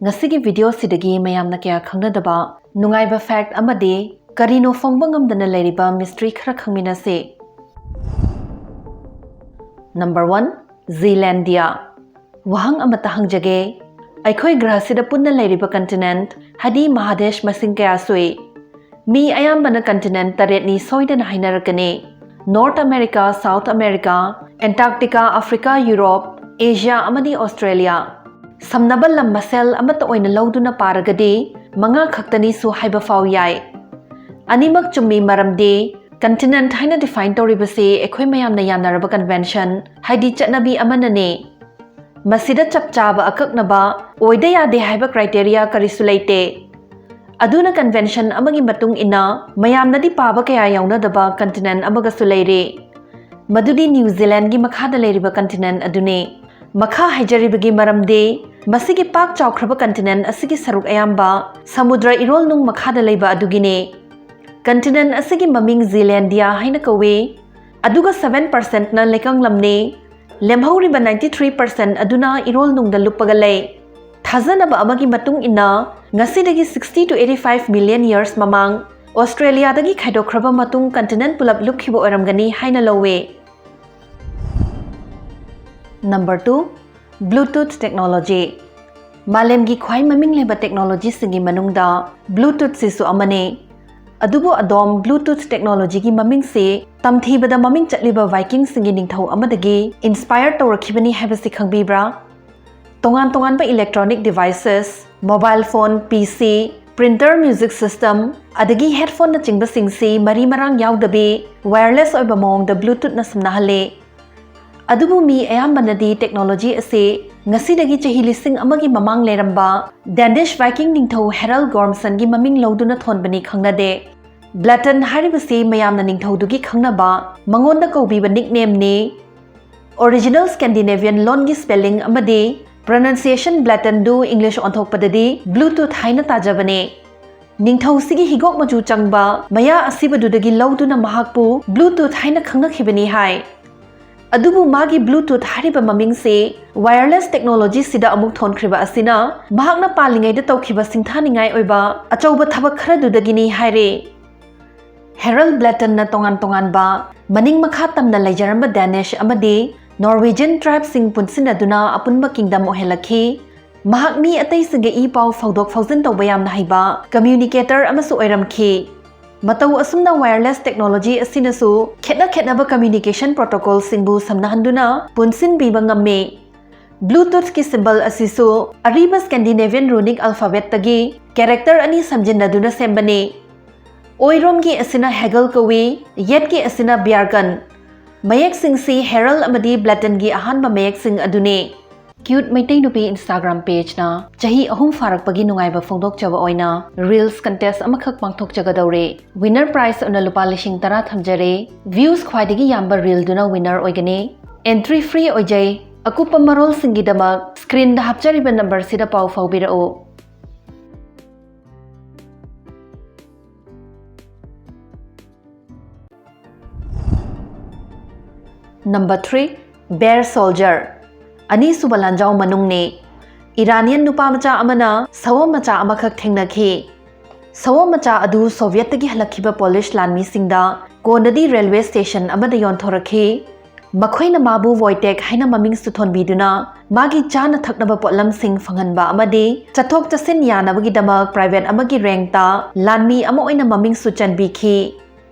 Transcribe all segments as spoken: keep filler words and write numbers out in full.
ꯉꯁꯤꯒꯤ ꯚꯤꯗꯤꯑꯣꯁꯤꯗꯒꯤ ꯃꯌꯥꯝꯅ ꯀꯌꯥ ꯈꯪꯅꯗꯕ ꯅꯨꯡꯉꯥꯏꯕ ꯐꯦꯛꯠ ꯑꯃꯗꯤ ꯀꯔꯤꯅꯣ ꯐꯣꯡꯕ ꯉꯝꯗꯅ ꯂꯩꯔꯤꯕ ꯃꯤꯁꯇ꯭ꯔꯤ ꯈꯔ ꯈꯪꯃꯤꯟꯅꯁꯤ꯫ Number one, ꯖꯤꯂꯦꯟꯗꯤꯌꯥ꯫ ꯋꯥꯍꯪ ꯑꯃꯠꯇ ꯍꯪꯖꯒꯦ, ꯑꯩꯈꯣꯏ ꯒ꯭ꯔꯍꯁꯤꯗ ꯄꯨꯟꯅ ꯂꯩꯔꯤꯕ ꯀꯟꯇꯤꯅꯦꯟꯠ, ꯍꯥꯏꯗꯤ ꯃꯍꯥꯗꯦꯁ ꯃꯁꯤꯡ ꯀꯌꯥ ꯁꯨꯏ? ꯃꯤ ꯑꯌꯥꯝꯕꯅ ꯀꯟꯇꯤꯅꯦꯟꯠ ꯇꯔꯦꯠꯅꯤ ꯁꯣꯏꯗꯅ ꯍꯥꯏꯅꯔꯛꯀꯅꯤ: north America, south America, Antarctica, Africa, Europe, Asia ꯑꯃꯗꯤ ꯑꯣꯁꯇ꯭ꯔꯦꯂꯤꯌꯥ꯫ ꯁꯝꯅꯕ ꯂꯝ ꯃꯁꯦꯜ ꯑꯃꯠꯇ ꯑꯣꯏꯅ ꯂꯧꯗꯨꯅ ꯄꯥꯔꯒꯗꯤ ꯃꯉꯥ ꯈꯛꯇꯅꯤꯁꯨ ꯍꯥꯏꯕ ꯐꯥꯎ ꯌꯥꯏ꯫ ꯑꯅꯤꯃꯛ ꯆꯨꯝꯃꯤ, ꯃꯔꯝꯗꯤ ꯀꯟꯇꯤꯅꯦꯟꯠ ꯍꯥꯏꯅ ꯗꯤꯐꯥꯏꯟ ꯇꯧꯔꯤꯕꯁꯤ ꯑꯩꯈꯣꯏ ꯃꯌꯥꯝꯅ ꯌꯥꯅꯔꯕ ꯀꯟꯚꯦꯟꯁꯟ, ꯍꯥꯏꯗꯤ ꯆꯠꯅꯕꯤ ꯑꯃꯅꯅꯤ꯫ ꯃꯁꯤꯗ ꯆꯞ ꯆꯥꯕ ꯑꯀꯛꯅꯕ ꯑꯣꯏꯗ ꯌꯥꯗꯦ ꯍꯥꯏꯕ ꯀ꯭ꯔꯥꯏꯇꯦꯔꯤꯌꯥ ꯀꯔꯤꯁꯨ ꯂꯩꯇꯦ꯫ ꯑꯗꯨꯅ ꯀꯟꯚꯦꯟꯁꯟ ꯑꯃꯒꯤ ꯃꯇꯨꯡ ꯏꯟꯅ ꯃꯌꯥꯝꯅꯗꯤ ꯄꯥꯕ ꯀꯌꯥ ꯌꯥꯎꯅꯗꯕ ꯀꯟꯇꯤꯅꯦꯟꯠ ꯑꯃꯒꯁꯨ ꯂꯩꯔꯤ꯫ ꯃꯗꯨꯗꯤ ꯅ꯭ꯌꯨ ꯖꯤꯂꯦꯟꯒꯤ ꯃꯈꯥꯗ ꯂꯩꯔꯤꯕ ꯀꯟꯇꯤꯅꯦꯟꯠ ꯑꯗꯨꯅꯤ꯫ ꯃꯈꯥ ꯍꯥꯏꯖꯔꯤꯕꯒꯤ ꯃꯔꯝꯗꯤ ꯃꯁꯤꯒꯤ ꯄꯥꯛ ꯆꯥꯎꯈ꯭ꯔꯕ ꯀꯟꯇꯤꯅꯦꯟꯠ ꯑꯁꯤꯒꯤ ꯁꯔꯨꯛ ꯑꯌꯥꯝꯕ ꯁꯃꯨꯗ꯭ꯔ ꯏꯔꯣꯜ ꯅꯨꯡ ꯃꯈꯥꯗ ꯂꯩꯕ ꯑꯗꯨꯒꯤꯅꯤ꯫ ꯀꯟꯇꯤꯅꯦꯟꯠ ꯑꯁꯤꯒꯤ ꯃꯃꯤꯡ ꯖꯤꯂꯦꯟꯗꯤꯌꯥ ꯍꯥꯏꯅ ꯀꯧꯏ, ꯑꯗꯨꯒ ꯁꯚꯦꯟ ꯄꯔꯁꯦꯟꯠꯅ ꯂꯩꯀꯪ ꯂꯝꯅꯤ꯫ ꯂꯦꯝꯍꯧꯔꯤꯕ ꯅꯥꯏꯟꯇꯤ ꯊ꯭ꯔꯤ ꯄꯔꯁꯦꯟꯠ ꯑꯗꯨꯅ ꯏꯔꯣꯜ ꯅꯨꯡꯗ ꯂꯨꯞꯄꯒ ꯂꯩ꯫ ꯊꯥꯖꯅꯕ ꯑꯃꯒꯤ ꯃꯇꯨꯡ ꯏꯟꯅ, ꯉꯁꯤꯗꯒꯤ sixty to eighty five million years ꯃꯃꯥꯡ ꯑꯣꯁꯇ꯭ꯔꯦꯂꯤꯌꯥꯗꯒꯤ ꯈꯥꯏꯗꯣꯛꯈ꯭ꯔꯕ ꯃꯇꯨꯡ ꯀꯟꯇꯤꯅꯦꯟꯠ ꯄꯨꯂꯞ ꯂꯨꯞꯈꯤꯕ ꯑꯣꯏꯔꯝꯒꯅꯤ ꯍꯥꯏꯅ ꯂꯧꯏ꯫ Number two, Bluetooth technology. ꯃꯥꯂꯦꯝꯒꯤ ꯈ꯭ꯋꯥꯏ ꯃꯃꯤꯡ ꯂꯩꯕ ꯇꯦꯛꯅꯣꯂꯣꯖꯤꯁꯤꯡꯒꯤ ꯃꯅꯨꯡꯗ ꯕ꯭ꯂꯨꯇꯨꯊꯁꯤꯁꯨ ꯑꯃꯅꯤ꯫ ꯑꯗꯨꯕꯨ ꯑꯗꯣꯝ ꯕ꯭ꯂꯨꯇꯨꯊ ꯇꯦꯛꯅꯣꯂꯣꯖꯤꯒꯤ ꯃꯃꯤꯡꯁꯤ ꯇꯝꯊꯤꯕꯗ ꯃꯃꯤꯡ ꯆꯠꯂꯤꯕ ꯚꯥꯏꯀꯤꯡꯁꯤꯡꯒꯤ ꯅꯤꯡꯊꯧ ꯑꯃꯗꯒꯤ ꯏꯟꯁꯄꯥꯌꯔ ꯇꯧꯔꯛꯈꯤꯕꯅꯤ ꯍꯥꯏꯕꯁꯤ ꯈꯪꯕꯤꯕ꯭ꯔꯥ? ꯇꯣꯉꯥꯟ ꯇꯣꯉꯥꯟꯕ ꯏꯂꯦꯛꯇ꯭ꯔꯣꯅꯤꯛ ꯗꯤꯚꯥꯏꯁꯦꯁ, ꯃꯣꯕꯥꯏꯜ ꯐꯣꯟ, ꯄꯤ ꯁꯤ, ꯄ꯭ꯔꯤꯟꯇꯔ, ꯃ꯭ꯌꯨꯖꯤꯛ ꯁꯤꯁꯇꯝ, ꯑꯗꯒꯤ ꯍꯦꯗꯐꯣꯟꯅꯆꯤꯡꯕꯁꯤꯡꯁꯤ ꯃꯔꯤ ꯃꯔꯥꯡ ꯌꯥꯎꯗꯕꯤ ꯋꯥꯌꯔꯂꯦꯁ ꯑꯣꯏꯕ ꯃꯑꯣꯡꯗ ꯕ꯭ꯂꯨꯇꯨꯊꯅ ꯁꯝꯅꯍꯜꯂꯤ꯫ ꯑꯗꯨꯕꯨ ꯃꯤ ꯑꯌꯥꯝꯕꯅꯗꯤ ꯇꯦꯛꯅꯣꯂꯣꯖꯤ ꯑꯁꯤ ꯉꯁꯤꯗꯒꯤ ꯆꯍꯤ ꯂꯤꯁꯤꯡ ꯑꯃꯒꯤ ꯃꯃꯥꯡ ꯂꯩꯔꯝꯕ ꯗꯦꯅꯤꯁ ꯚꯥꯏꯀꯤꯡ ꯅꯤꯡꯊꯧ ꯍꯦꯔꯜ ꯒꯣꯔꯝꯁꯟꯒꯤ ꯃꯃꯤꯡ ꯂꯧꯗꯨꯅ ꯊꯣꯟꯕꯅꯤ ꯈꯪꯅꯗꯦ꯫ ꯕ꯭ꯂꯦꯇꯟ ꯍꯥꯏꯔꯤꯕꯁꯤ ꯃꯌꯥꯝꯅ ꯅꯤꯡꯊꯧꯗꯨꯒꯤ ꯈꯪꯅꯕ ꯃꯉꯣꯟꯗ ꯀꯧꯕꯤꯕ ꯅꯤꯛꯅꯦꯝꯅꯤ꯫ ꯑꯣꯔꯤꯖꯤꯅꯦꯜ ꯁ꯭ꯀꯦꯟꯗꯤꯅꯦꯚꯤꯌꯟ ꯂꯣꯟꯒꯤ ꯁ꯭ꯄꯦꯂꯤꯡ ꯑꯃꯗꯤ ꯄ꯭ꯔꯣꯅꯟꯁꯤꯌꯦꯁꯟ ꯕ꯭ꯂꯦꯇꯟꯗꯨ ꯏꯪꯂꯤꯁ ꯑꯣꯟꯊꯣꯛꯄꯗꯗꯤ ꯕ꯭ꯂꯨꯇꯨꯊ ꯍꯥꯏꯅ ꯇꯥꯖꯕꯅꯤ꯫ ꯅꯤꯡꯊꯧꯁꯤꯒꯤ ꯍꯤꯒꯣꯛ ꯃꯆꯨ ꯆꯪꯕ ꯃꯌꯥ ꯑꯁꯤꯕꯗꯨꯗꯒꯤ ꯂꯧꯗꯨꯅ ꯃꯍꯥꯛꯄꯨ ꯕ꯭ꯂꯨꯇꯨꯊ ꯍꯥꯏꯅ ꯈꯪꯅꯈꯤꯕꯅꯤ ꯍꯥꯏ꯫ ꯑꯗꯨꯕꯨ ꯃꯥꯒꯤ Bluetooth ꯍꯥꯏꯔꯤꯕ ꯃꯃꯤꯡꯁꯤ wireless technology ꯁꯤꯗ ꯑꯃꯨꯛ ꯊꯣꯟꯈ꯭ꯔꯤꯕ ꯑꯁꯤꯅ ꯃꯍꯥꯛꯅ ꯄꯥꯜꯂꯤꯉꯩꯗ ꯇꯧꯈꯤꯕ ꯁꯤꯡꯊꯥꯅꯤꯡꯉꯥꯏ ꯑꯣꯏꯕ ꯑꯆꯧꯕ ꯊꯕꯛ ꯈꯔꯗꯨꯗꯒꯤꯅꯤ ꯍꯥꯏꯔꯤ꯫ ꯍꯦꯔꯜ ꯕ꯭ꯂꯦꯇꯟꯅ ꯇꯣꯉꯥꯟ ꯇꯣꯉꯥꯟꯕ ꯃꯅꯤꯡ ꯃꯈꯥ ꯇꯝꯅ ꯂꯩꯖꯔꯝꯕ Danish ꯑꯃꯗꯤ Norwegian tribe ꯁꯤꯡ ꯄꯨꯟꯁꯤꯟꯅꯗꯨꯅ ꯑꯄꯨꯟꯕ kingdom ꯑꯣꯏꯍꯜꯂꯛꯈꯤ꯫ ꯃꯍꯥꯛ ꯃꯤ ꯑꯇꯩꯁꯤꯡꯒ ꯏ ꯄꯥꯎ ꯐꯥꯎꯗꯣꯛ ꯐꯥꯎꯖꯤꯟ ꯇꯧꯕ ꯌꯥꯝꯅ ꯍꯩꯕ communicator ꯑꯃꯁꯨ ꯑꯣꯏꯔꯝꯈꯤ꯫ ꯃꯇꯧ ꯑꯁꯨꯝꯅ wireless technology ꯑꯁꯤꯅꯁꯨ ꯈꯦꯠꯅ ꯈꯦꯠꯅꯕ communication protocol ꯁꯤꯡꯕꯨ ꯁꯝꯅꯍꯟꯗꯨꯅ ꯄꯨꯟꯁꯤꯟꯕꯤꯕ ꯉꯝꯃꯤ꯫ Bluetooth ꯀꯤ symbol ꯑꯁꯤꯁꯨ ꯑꯔꯤꯕ Scandinavian runic alphabet ꯇꯒꯤ character ꯑꯅꯤ ꯁꯝꯖꯤꯟꯅꯗꯨꯅ ꯁꯦꯝꯕꯅꯤ꯫ ꯑꯣꯏꯔꯣꯝꯒꯤ ꯑꯁꯤꯅ Hegel ꯀꯧꯏ, ꯌꯦꯠꯀꯤ ꯑꯁꯤꯅ Bjarkan꯫ ꯃꯌꯦꯛꯁꯤꯡꯁꯤ ꯍꯦꯔꯜ ꯑꯃꯗꯤ ꯕ꯭ꯂꯦꯇꯟꯒꯤ ꯑꯍꯥꯟꯕ ꯃꯌꯦꯛꯁꯤꯡ ꯑꯗꯨꯅꯤ꯫ Cute ꯃꯩꯇꯩ ꯅꯨꯄꯤ Instagram page ꯅ ꯆꯍꯤ ꯑꯍꯨꯝ ꯐꯥꯔꯛꯄꯒꯤ ꯅꯨꯡꯉꯥꯏꯕ ꯐꯣꯡꯗꯣꯛꯆꯕ ꯑꯣꯏꯅ reels contest ꯑꯃꯈꯛ ꯄꯥꯡꯊꯣꯛꯆꯒꯗꯧꯔꯦ꯫ Winner prize ꯑꯣꯏꯅ ꯂꯨꯄꯥ ꯂꯤꯁꯤꯡ ꯇꯔꯥ ꯊꯝꯖꯔꯦ꯫ Views ꯈ꯭ꯋꯥꯏꯗꯒꯤ ꯌꯥꯝꯕ reel ꯗꯨꯅ winner ꯑꯣꯏꯒꯅꯤ꯫ Entry free ꯑꯣꯏꯖꯩ꯫ ꯑꯀꯨꯞꯄ ꯃꯔꯣꯜꯁꯤꯡꯒꯤꯗꯃꯛ screen ꯗ ꯍꯥꯞꯆꯔꯤꯕ number ꯁꯤꯗ ꯄꯥꯎ ꯐꯥꯎꯕꯤꯔꯛꯎ꯫ Number three, Bear Soldier, ꯑꯅꯤꯁꯨꯕ ꯂꯥꯟꯖꯥꯎ ꯃꯅꯨꯡꯅꯤ꯫ Iranian ꯅꯨꯄꯥ ꯃꯆꯥ ꯑꯃꯅ ꯁꯑꯣꯝ ꯃꯆꯥ ꯑꯃꯈꯛ ꯊꯦꯡꯅꯈꯤ꯫ ꯁꯑꯣꯝ ꯃꯆꯥ ꯑꯗꯨ Soviet ꯇꯒꯤ ꯍꯜꯂꯛꯈꯤꯕ Polish ꯂꯥꯟꯃꯤꯁꯤꯡꯗ ꯀꯣꯟꯅꯗꯤ railway station ꯑꯃꯗ ꯌꯣꯟꯊꯣꯔꯛꯈꯤ꯫ ꯃꯈꯣꯏꯅ ꯃꯥꯕꯨ Wojtek ꯍꯥꯏꯅ ꯃꯃꯤꯡꯁꯨ ꯊꯣꯟꯕꯤꯗꯨꯅ ꯃꯥꯒꯤ ꯆꯥꯅ ꯊꯛꯅꯕ ꯄꯣꯠꯂꯝꯁꯤꯡ ꯐꯪꯍꯟꯕ ꯑꯃꯗꯤ ꯆꯠꯊꯣꯛ ꯆꯠꯁꯤꯟ ꯌꯥꯅꯕꯒꯤꯗꯃꯛ private ꯑꯃꯒꯤ rank ꯇ ꯂꯥꯟꯃꯤ ꯑꯃ ꯑꯣꯏꯅ ꯃꯃꯤꯡꯁꯨ ꯆꯟꯕꯤꯈꯤ꯫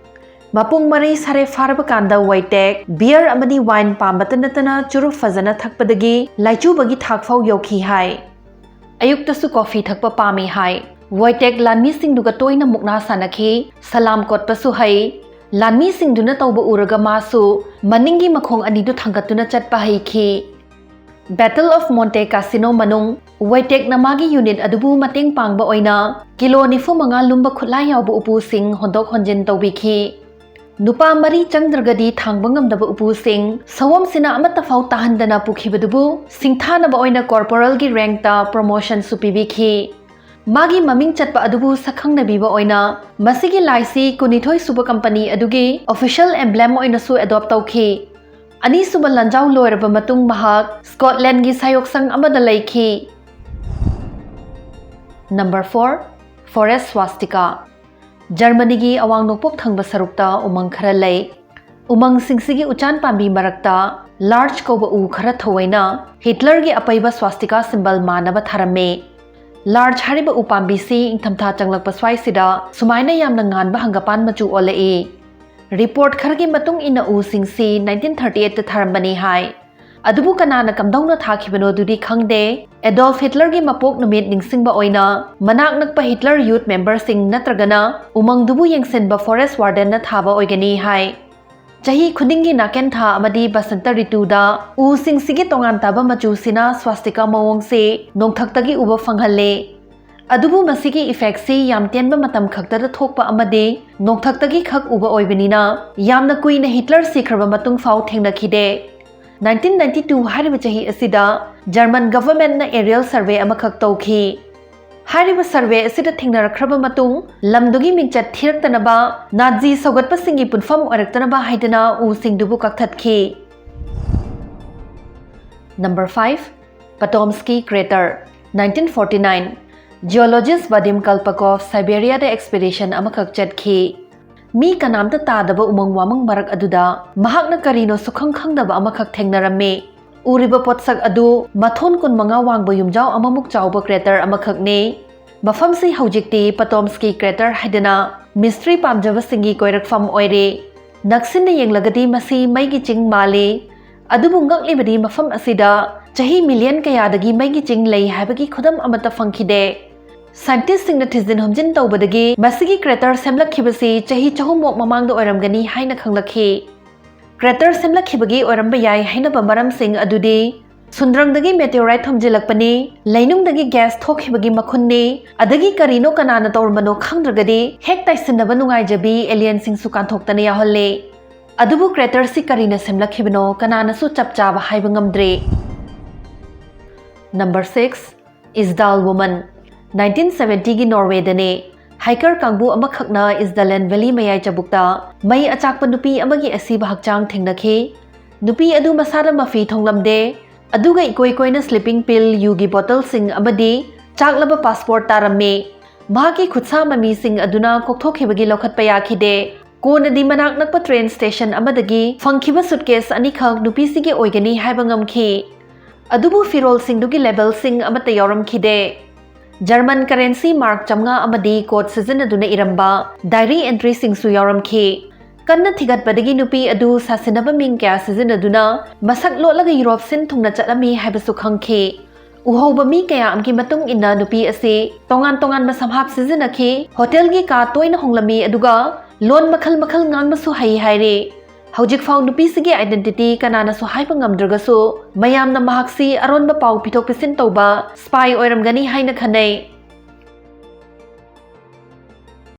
ꯃꯄꯨꯡ ꯃꯔꯩ ꯁꯥꯔꯦ ꯐꯥꯔꯕ ꯀꯥꯟꯗ Wojtek beer ꯑꯃꯗꯤ wine ꯄꯥꯝꯕꯇ ꯅꯠꯇꯅ ꯆꯨꯔꯨꯞ ꯐꯖꯅ ꯊꯛꯄꯗꯒꯤ ꯂꯥꯏꯆꯨꯕꯒꯤ ꯊꯥꯛ ꯐꯥꯎ ꯌꯧꯈꯤ ꯍꯥꯏ꯫ ꯑꯌꯨꯛꯇꯁꯨ coffee ꯊꯛꯄ ꯄꯥꯝꯃꯤ ꯍꯥꯏ꯫ Wojtek ꯂꯥꯟꯃꯤꯁꯤꯡꯗꯨꯒ ꯇꯣꯏꯅ ꯃꯨꯛꯅꯥ ꯁꯥꯟꯅꯈꯤ, ꯁꯂꯥꯝ ꯀꯣꯠꯄꯁꯨ ꯍꯩ꯫ ꯂꯥꯟꯃꯤꯁꯤꯡꯗꯨꯅ ꯇꯧꯕ ꯎꯔꯒ ꯃꯥꯁꯨ ꯃꯅꯤꯡꯒꯤ ꯃꯈꯣꯡ ꯑꯅꯤꯗꯨ ꯊꯥꯡꯒꯠꯇꯨꯅ ꯆꯠꯄ ꯍꯩꯈꯤ꯫ Battle of Monte Cassino ꯃꯅꯨꯡ Wojtek ꯅ ꯃꯥꯒꯤ unit ꯑꯗꯨꯕꯨ ꯃꯇꯦꯡ ꯄꯥꯡꯕ ꯑꯣꯏꯅ ꯀꯤꯂꯣ ꯅꯤꯐꯨ ꯃꯉꯥ ꯂꯨꯝꯕ ꯈꯨꯠꯂꯥꯏ ꯌꯥꯎꯕ ꯎꯄꯨꯁꯤꯡ ꯍꯣꯟꯗꯣꯛ ꯍꯣꯟꯖꯤꯟ ꯇꯧꯕꯤꯈꯤ꯫ ꯅꯨꯄꯥ ꯃꯔꯤ ꯆꯪꯗ꯭ꯔꯒꯗꯤ ꯊꯥꯡꯕ ꯉꯝꯗꯕ ꯎꯄꯨꯁꯤꯡ ꯁꯑꯣꯝꯁꯤꯅ ꯑꯃꯠꯇ ꯐꯥꯎ ꯇꯥꯍꯟꯗꯅ ꯄꯨꯈꯤꯕꯗꯨꯕꯨ ꯁꯤꯡꯊꯥꯅꯕ ꯑꯣꯏꯅ corporal ꯒꯤ rank ꯇ promotion ꯁꯨ ꯄꯤꯕꯤꯈꯤ꯫ ꯃꯥꯒꯤ ꯃꯃꯤꯡ ꯆꯠꯄ ꯑꯗꯨꯕꯨ ꯁꯛꯈꯪꯅꯕꯤꯕ ꯑꯣꯏꯅ ꯃꯁꯤꯒꯤ ꯂꯥꯏꯁꯤ ꯀꯨꯟꯅꯤꯊꯣꯏ ꯁꯨꯕ company ꯑꯗꯨꯒꯤ official emblem ꯑꯣꯏꯅꯁꯨ adopt ꯇꯧꯈꯤ꯫ ꯑꯅꯤꯁꯨꯕ ꯂꯥꯟꯖꯥꯎ ꯂꯣꯏꯔꯕ ꯃꯇꯨꯡ ꯃꯍꯥꯛ ꯁ꯭ꯀꯣꯠꯂꯦꯟꯒꯤ ꯁꯥꯌꯣꯛꯁꯪ ꯑꯃꯗ ꯂꯩꯈꯤ꯫ Number four, Forest Swastika꯫ ꯖꯔꯃꯅꯤꯒꯤ ꯑꯋꯥꯡ ꯅꯣꯡꯄꯣꯛ ꯊꯪꯕ ꯁꯔꯨꯛꯇ ꯎꯃꯪ ꯈꯔ ꯂꯩ꯫ ꯎꯃꯪꯁꯤꯡꯁꯤꯒꯤ ꯎꯆꯥꯟ ꯄꯥꯝꯕꯤ ꯃꯔꯛꯇ larch ꯀꯧꯕ ꯎ ꯈꯔ ꯊꯑꯣꯏꯅ ꯍꯤꯠꯂꯔꯒꯤ ꯑꯄꯩꯕ swastika symbol ꯃꯥꯟꯅꯕ ꯊꯥꯔꯝꯃꯤ꯫ Larch ꯍꯥꯏꯔꯤꯕ ꯎꯄꯥꯝꯕꯤꯁꯤ ꯏꯪꯊꯝꯊꯥ ꯆꯪꯂꯛꯄ ꯁ꯭ꯋꯥꯏꯁꯤꯗ ꯁꯨꯃꯥꯏꯅ ꯌꯥꯝꯅ ꯉꯥꯟꯕ ꯍꯪꯒꯄꯥꯟ ꯃꯆꯨ ꯑꯣꯜꯂꯛꯏ꯫ Report ꯈꯔꯒꯤ ꯃꯇꯨꯡ ꯏꯟꯅ ꯎꯁꯤꯡꯁꯤ nineteen thirty eight ꯊꯥꯔꯝꯕꯅꯤ ꯍꯥꯏ꯫ ꯑꯗꯨꯕꯨ ꯀꯅꯥꯅ ꯀꯝꯗꯧꯅ ꯊꯥꯈꯤꯕꯅꯣꯗꯨꯗꯤ ꯈꯪꯗꯦ꯫ ꯑꯦꯗꯣꯜꯐ ꯍꯤꯠꯂꯔꯒꯤ ꯃꯄꯣꯛ ꯅꯨꯃꯤꯠ ꯅꯤꯡꯁꯤꯡꯕ ꯑꯣꯏꯅ ꯃꯅꯥꯛ ꯅꯛꯄ ꯍꯤꯠꯂꯔ youth memberꯁꯤꯡ ꯅꯠꯇ꯭ꯔꯒꯅ ꯎꯃꯪꯗꯨꯕꯨ ꯌꯦꯡꯁꯤꯟꯕ forest wardenꯅ ꯊꯥꯕ ꯑꯣꯏꯒꯅꯤ ꯍꯥꯏ꯫ ꯆꯍꯤ ꯈꯨꯗꯤꯡꯒꯤ ꯅꯥꯀꯦꯟ ꯊꯥ ꯑꯃꯗꯤ ꯕꯁꯟꯇ ꯔꯤꯇꯨꯗ ꯎꯁꯤꯡꯁꯤꯒꯤ ꯇꯣꯉꯥꯟ ꯇꯥꯕ ꯃꯆꯨꯁꯤꯅ swastika ꯃꯑꯣꯡꯁꯦ ꯅꯣꯡꯊꯛꯇꯒꯤ ꯎꯕ ꯐꯪꯍꯜꯂꯦ꯫ ꯑꯗꯨꯕꯨ ꯃꯁꯤꯒꯤ effectꯁꯤ ꯌꯥꯝ ꯇꯦꯟꯕ ꯃꯇꯝ ꯈꯛꯇꯗ ꯊꯣꯛꯄ ꯑꯃꯗꯤ ꯅꯣꯡꯊꯛꯇꯒꯤ ꯈꯛ ꯎꯕ ꯑꯣꯏꯕꯅꯤꯅ ꯌꯥꯝꯅ ꯀꯨꯏꯅ ꯍꯤꯠꯂꯔ ꯁꯤꯈ꯭ꯔꯕ ꯃꯇꯨꯡ ꯐꯥꯎ ꯊꯦꯡꯅꯈꯤꯗꯦ꯫ Nineteen ninety two ꯍꯥꯏꯔꯤꯕ ꯆꯍꯤ ꯑꯁꯤꯗ German governmentꯅ aerial survey ꯑꯃꯈꯛ ꯇꯧꯈꯤ꯫ ꯍꯥꯏꯔꯤꯕ survey ꯑꯁꯤꯗ ꯊꯦꯡꯅꯔꯛꯈ꯭ꯔꯕ ꯃꯇꯨꯡ ꯂꯝꯗꯨꯒꯤ ꯃꯤꯡꯆꯠ ꯊꯤꯔꯛꯇꯅꯕ, ꯅꯥꯖꯤ ꯁꯧꯒꯠꯄꯁꯤꯡꯒꯤ ꯄꯨꯟꯐꯝ ꯑꯣꯏꯔꯛꯇꯅꯕ ꯍꯥꯏꯗꯅ ꯎꯁꯤꯡꯗꯨꯕꯨ ꯀꯛꯊꯠꯈꯤ꯫ Number five, Potomsky Crater꯫ Nineteen forty nine, geologist Vadim Kolpakov Siberiaꯗ expedition ꯑꯃꯈꯛ ꯆꯠꯈꯤ꯫ ꯃꯤ ꯀꯅꯥꯝꯇ ꯇꯥꯗꯕ ꯎꯃꯪ ꯋꯥꯃꯪ ꯃꯔꯛ ꯑꯗꯨꯗ ꯃꯍꯥꯛꯅ ꯀꯔꯤꯅꯣ ꯁꯨꯈꯪ ꯈꯪꯗꯕ ꯑꯃꯈꯛ ꯊꯦꯡꯅꯔꯝꯃꯤ꯫ ꯎꯔꯤꯕ ꯄꯣꯠꯁꯛ ꯑꯗꯨ ꯃꯊꯣꯟ ꯀꯨꯟꯃꯉꯥ ꯋꯥꯡꯕ ꯌꯨꯝꯖꯥꯎ ꯑꯃꯃꯨꯛ ꯆꯥꯎꯕ crater ꯑꯃꯈꯛꯅꯤ꯫ ꯃꯐꯝꯁꯤ ꯍꯧꯖꯤꯛꯇꯤ Potomsky Crater ꯍꯥꯏꯗꯅ mystery ꯄꯥꯝꯖꯕꯁꯤꯡꯒꯤ ꯀꯣꯏꯔꯛꯐꯝ ꯑꯣꯏꯔꯦ꯫ ꯅꯛꯁꯤꯟꯅ ꯌꯦꯡꯂꯒꯗꯤ ꯃꯁꯤ ꯃꯩꯒꯤ ꯆꯤꯡ ꯃꯥꯜꯂꯤ꯫ ꯑꯗꯨꯕꯨ ꯉꯛꯂꯤꯕꯗꯤ ꯃꯐꯝ ꯑꯁꯤꯗ ꯆꯍꯤ million ꯀꯌꯥꯗꯒꯤ ꯃꯩꯒꯤ ꯆꯤꯡ ꯂꯩ ꯍꯥꯏꯕꯒꯤ ꯈꯨꯗꯝ ꯑꯃꯠꯇ ꯐꯪꯈꯤꯗꯦ꯫ Scientistꯁꯤꯡꯅ ꯊꯤꯖꯤꯟ ꯍꯨꯝꯖꯤꯟ ꯇꯧꯕꯗꯒꯤ ꯃꯁꯤꯒꯤ crater ꯁꯦꯝꯂꯛꯈꯤꯕꯁꯤ ꯆꯍꯤ ꯆꯍꯨꯝꯃꯨꯛ ꯃꯃꯥꯡꯗ ꯑꯣꯏꯔꯝꯒꯅꯤ ꯍꯥꯏꯅ ꯈꯪꯂꯛꯈꯤ꯫ Crater ꯁꯦꯝꯂꯛꯈꯤꯕꯒꯤ ꯑꯣꯏꯔꯝꯕ ꯌꯥꯏ ꯍꯥꯏꯅꯕ ꯃꯔꯝꯁꯤꯡ ꯑꯗꯨꯗꯤ ꯁꯨꯟꯗ꯭ꯔꯪꯗꯒꯤ meteorite ꯊꯣꯝꯖꯤꯜꯂꯛꯄꯅꯤ, ꯂꯩꯅꯨꯡꯗꯒꯤ gas ꯊꯣꯛꯈꯤꯕꯒꯤ ꯃꯈꯨꯟꯅꯤ, ꯑꯗꯒꯤ ꯀꯔꯤꯅꯣ ꯀꯅꯥꯅ ꯇꯧꯔꯝꯕꯅꯣ ꯈꯪꯗ꯭ꯔꯒꯗꯤ ꯍꯦꯛ ꯇꯥꯏꯁꯤꯟꯅꯕ ꯅꯨꯡꯉꯥꯏꯖꯕꯤ alienꯁꯤꯡꯁꯨ ꯀꯥꯟꯊꯣꯛꯇꯅ ꯌꯥꯎꯍꯜꯂꯦ꯫ ꯑꯗꯨꯕꯨ craterꯁꯤ ꯀꯔꯤꯅ ꯁꯦꯝꯂꯛꯈꯤꯕꯅꯣ ꯀꯅꯥꯅꯁꯨ ꯆꯞ ꯆꯥꯕ ꯍꯥꯏꯕ ꯉꯝꯗ꯭ꯔꯤ꯫ Number six, Isdal Woman꯫ Nineteen seventyꯒꯤ Norwayꯗꯅꯦ hiker ꯀꯥꯡꯕꯨ ꯑꯃꯈꯛꯅ Isdalen Valley ꯃꯌꯥꯏ ꯆꯕꯨꯛꯇ ꯃꯩ ꯑꯆꯥꯛꯄ ꯅꯨꯄꯤ ꯑꯃꯒꯤ ꯑꯁꯤꯕ ꯍꯛꯆꯥꯡ ꯊꯦꯡꯅꯈꯤ꯫ ꯅꯨꯄꯤ ꯑꯗꯨ ꯃꯁꯥꯗ ꯃꯐꯤ ꯊꯣꯡꯂꯝꯗꯦ, ꯑꯗꯨꯒ ꯏꯀꯣꯏ ꯀꯣꯏꯅ sleeping pill, ꯌꯨꯒꯤ ꯕꯣꯇꯜꯁꯤꯡ ꯑꯃꯗꯤ ꯆꯥꯛꯂꯕ ꯄꯥꯁꯄꯣꯔꯠ ꯇꯥꯔꯝꯃꯤ꯫ ꯃꯍꯥꯛꯀꯤ ꯈꯨꯠꯁꯥ ꯃꯃꯤꯁꯤꯡ ꯑꯗꯨꯅ ꯀꯣꯛꯊꯣꯛꯈꯤꯕꯒꯤ ꯂꯧꯈꯠꯄ ꯌꯥꯈꯤꯗꯦ꯫ ꯀꯣꯟꯅꯗꯤ ꯃꯅꯥꯛ ꯅꯛꯄ ꯇ꯭ꯔꯦꯟ ꯁ꯭ꯇꯦꯁꯟ ꯑꯃꯗꯒꯤ ꯐꯪꯈꯤꯕ ꯁꯨꯠꯀꯦꯁ ꯑꯅꯤꯈꯛ ꯅꯨꯄꯤꯁꯤꯒꯤ ꯑꯣꯏꯒꯅꯤ ꯍꯥꯏꯕ ꯉꯝꯈꯤ꯫ ꯑꯗꯨꯕꯨ ꯐꯤꯔꯣꯜꯁꯤꯡꯗꯨꯒꯤ ꯂꯦꯕꯦꯜꯁꯤꯡ ꯑꯃꯠꯇ ꯌꯥꯎꯔꯝꯈꯤꯗꯦ꯫ ꯖꯔꯃꯟ ꯀꯔꯦꯟꯁꯤ ꯃꯥꯔꯛ ꯆꯥꯝꯃꯉꯥ ꯑꯃꯗꯤ ꯀꯣꯠ ꯁꯤꯖꯤꯟꯅꯗꯨꯅ ꯏꯔꯝꯕ ꯗꯥꯏꯔꯤ ꯑꯦꯟꯇ꯭ꯔꯤꯁꯤꯡꯁꯨ ꯌꯥꯎꯔꯝꯈꯤ꯫ ꯀꯟꯅ ꯊꯤꯒꯠꯄꯗꯒꯤ ꯅꯨꯄꯤ ꯑꯗꯨ ꯁꯥꯁꯤꯟꯅꯕ ꯃꯤꯡ ꯀꯌꯥ ꯁꯤꯖꯤꯟꯅꯗꯨꯅ ꯃꯁꯛ ꯂꯣꯠꯂꯒ ꯌꯨꯔꯣꯞ ꯁꯤꯟ ꯊꯨꯡꯅ ꯆꯠꯂꯝꯃꯤ ꯍꯥꯏꯕꯁꯨ ꯈꯪꯈꯤ꯫ ꯎꯍꯧꯕ ꯃꯤ ꯀꯌꯥ ꯑꯃꯒꯤ ꯃꯇꯨꯡ ꯏꯟꯅ ꯅꯨꯄꯤ ꯑꯁꯤ ꯇꯣꯉꯥꯟ ꯇꯣꯉꯥꯟꯕ ꯁꯝꯍꯥꯞ ꯁꯤꯖꯤꯟꯅꯈꯤ, ꯍꯣꯇꯦꯜꯒꯤ ꯀꯥ ꯇꯣꯏꯅ ꯍꯣꯡꯂꯝꯃꯤ, ꯑꯗꯨꯒ ꯂꯣꯟ ꯃꯈꯜ ꯃꯈꯜ ꯉꯥꯡꯕꯁꯨ ꯍꯩ ꯍꯥꯏꯔꯤ꯫ ꯍꯧꯖꯤꯛꯐꯥꯎ ꯅꯨꯄꯤꯁꯤꯒꯤ identity ꯀꯅꯥꯅꯁꯨ ꯍꯥꯏꯕ ꯉꯝꯗ꯭ꯔꯒꯁꯨ, ꯃꯌꯥꯝꯅ ꯃꯍꯥꯛꯁꯤ ꯑꯔꯣꯟꯕ ꯄꯥꯎ ꯄꯤꯊꯣꯛ ꯄꯤꯁꯤꯟ ꯇꯧꯕ spy ꯑꯣꯏꯔꯝꯒꯅꯤ ꯍꯥꯏꯅ ꯈꯟꯅꯩ꯫